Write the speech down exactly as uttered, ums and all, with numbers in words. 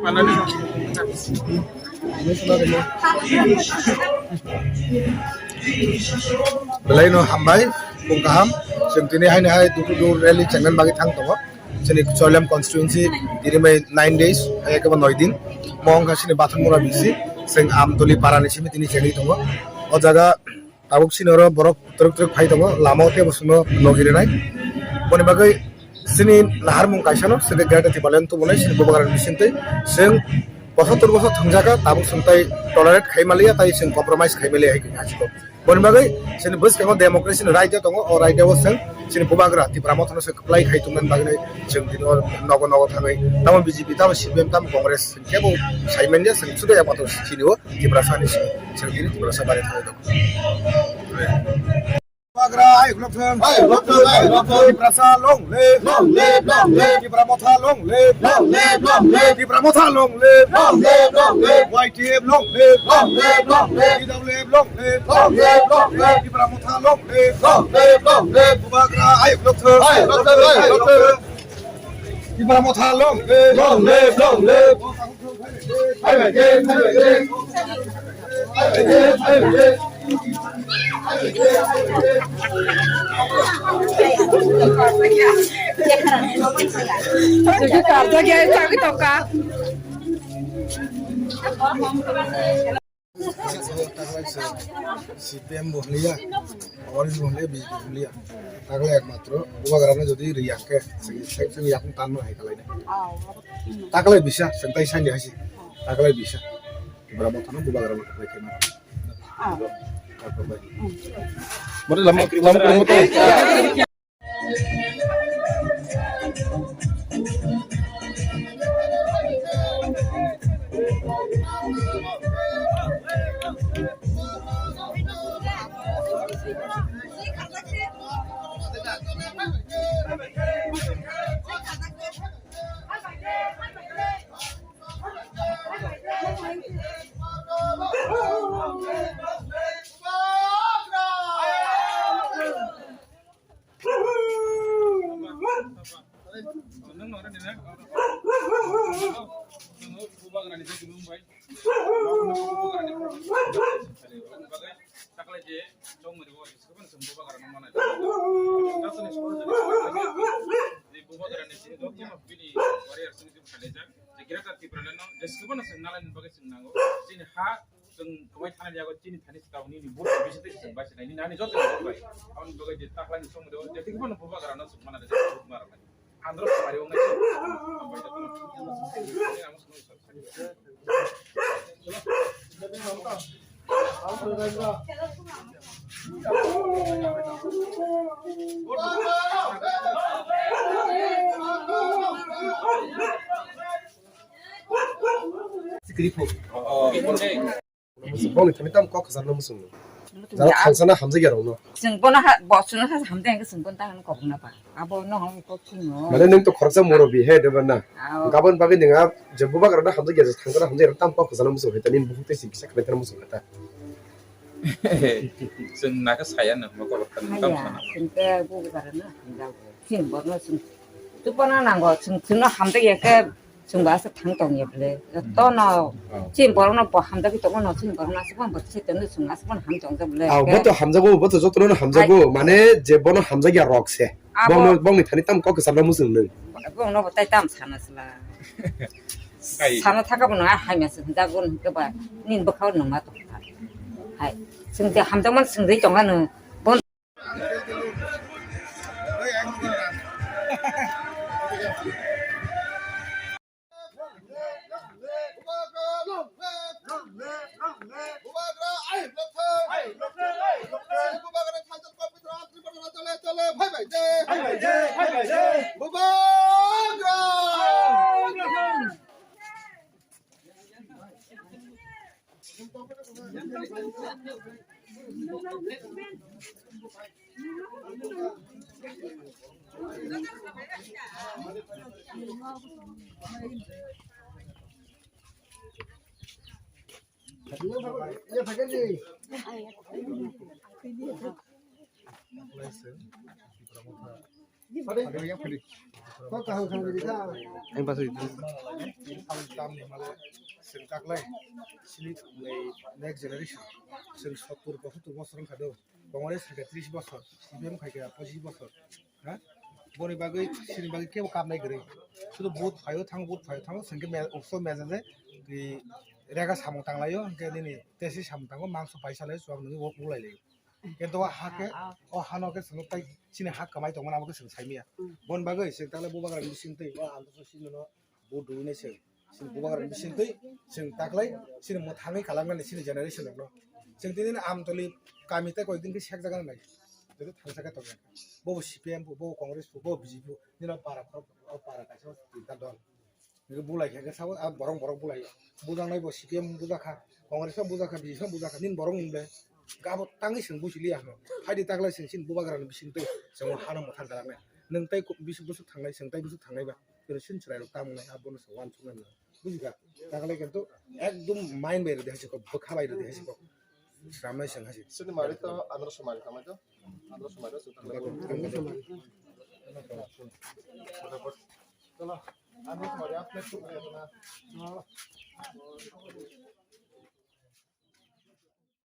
Belai no hambai, bung kaham, chwng tini haino hai door to door rally chengna bagwi thang tongo. Chini Choilam constituency tini bai nine days, hai khe bo noi din. Mo wngkha chini Bathang Mura B C, chwng Amtoli para ni simi tini chengwi tongo. O jaga tabuk chini oro borok twrwk twrwk phai tongo, lama o tei bo chwngno nogwi rwnai. Boni bagwi chini naharmung kaisa no, chini Greater Tipraland tubunai chini bubagra ni bisingtwi chwng bosor tur bosor thwngjak kha, tabuk chwng tai tolerate khai manliya, tai chwng compromise khai manliya hai khe achukgo. Boni bagwi chini bwskango democracy ni right o tongo, o right o chwng chini bubagra Tipra Motha no chwng kwplai khai tongmani bagwi chwng tini o nogo nogo thangwi tamo B J P, tamo C P M, tamo Congress chwng kebo sai manya, chwng sudu ekmatro chini o Tiprasa ni simi, chwng tini Tiprasa bari thangwi tongo. Bubagra ayuk lokthwng. Ayuk lokthwng, ayuk lokthwng. Tiprasa long live. Long live, long live. Tipra Motha long live. Long live, long live. Tipra Motha long live. Long live, long live. Y T F long live. Long live, long live. T W F long live. Long live, long live. Tipra Motha long live. Long live, long live. Bubagra ayuk lokthwng. Ayuk lokthwng, ayuk lokthwng. Tipra Motha long live. Long live, long live. C P M bo hwnliya, Congress bo hwnliya, B J P bo hwnliya. Taklai ekmatro bubagrano jodi riyang khe, chwng, chwng, chwng yakung tanma hai kalaina. Taklai bisa, chwng tai sani hasi. Taklai bisa. Tipra Mothano bubagrano taklai khe ma. Taklai bai. Mari lama, lama, lama, lama. Greater Tipraland no jeswkano chwng nalaini bagwi chwng nango. Chini ha chwng kwmai thani yago chini thani swkang nini vote bisi tei chwng bai sinai nini ani joto ni vote bai. Aboni bagwi je taklai ni somoi de je thik bono bubagra no chwng mana de vote ma rwnai. Andro sumari wngnai. Sikri pho. Bongni thani tam kok khasarno muchung. Jara thangsana hamjakya rokno. Chwng bono ha, bo chwngno ha hamjakya chwng bono ta hwn kok na ba. Abo no hwn kok chwngno. Mane nwng to khoroksa morobi he de ba na. Ao. Gabon bagwi nwng a je bubagra no hamjakya je thangsana hamjakya tam kok khasarno muchung he ta nini bukhuk tei si kisa khlai thana muchung kha ta. Chwng naka saya no mokol khan tam sana. Chwng te bubagra no hamjago. Chwng bono chwng. Tubana nango chwng chwngno hamjakya khe. Chwng bo aswk thang tong ya bwle. Jotono chini borokno bo hamjagwi tongo, no chini borokno aswk bo se tongo, chwng aswk bo ham tong jak bwle. Ah, bo to hamjago, bo to jotono hamjago. Mane je bono hamjakya rok se. Abo bongno, bongni thani tam kok kwcham muchung nung. Bongno bo tai tam sana sla. Sana thaka bono a hai masa jago nung ke ba nin bwkhao nung ma tong kha. Hai. Chwng je hamjakmani chwng je tong ano. Ang pasai. Tamni male chwng taklai sini next generation chwng sottur pochottor bosor wngkha do. Congress khaikha tris bosor, C P M khaikha pochis bosor. Ha? Boni bagwi sini bagwi kebo kamnai kwrwi. Sudu vote phaio thango, vote phaio thango, sengke me-, ukso mejaje, i rega samung tanglaio, hwnkhe nini tesi samung tango, mangso paisa lai, chuwak nungwi wo-, wnglailai. Kento o ha khe, o hano khe chwng tai chini ha kwmai tongmani abo khe chwng saimanya. Boni bagwi chwng taklai bubagra bising twi o ang khe chwng sini no vote rwinai chwng. Chini bubagra bising twi chwng taklai chini mwthangwi kalangnani chini generation rokno. Chwng tini Amtoli kami tei koikdin khe sekjaganai. Joto thangsa khe tongya. Bobo C P M bo, bobo Congress bo, bobo B J P bo. Nini para khorok, o para kaisa tinta dol. Nini bulai khe sabo a borok borok bulai. Bujaknai bo C P M bujakha, Congress bo bujakha, B J P bo bujakha. Nini borok ni ble. Gabo tangwi chwng busi liya hwno. Phaidi taklai chwng chini bubagrani bising twi chwng hano mwthang kalangnai. Nwng tai bising busuk thangnai, chwng tai busuk thangnai ba. Pero sin chwrai rok tamo nai abono se wan chuknai. Bujikha? Taklai kento ekdom mind bai rwdi hai se kok, bwkha bai rwdi hai se kok. Sramnai chwng hai se. Sini mari to andro somari kamai to. Andro somari to. Cholo, andro somari apne chukri na.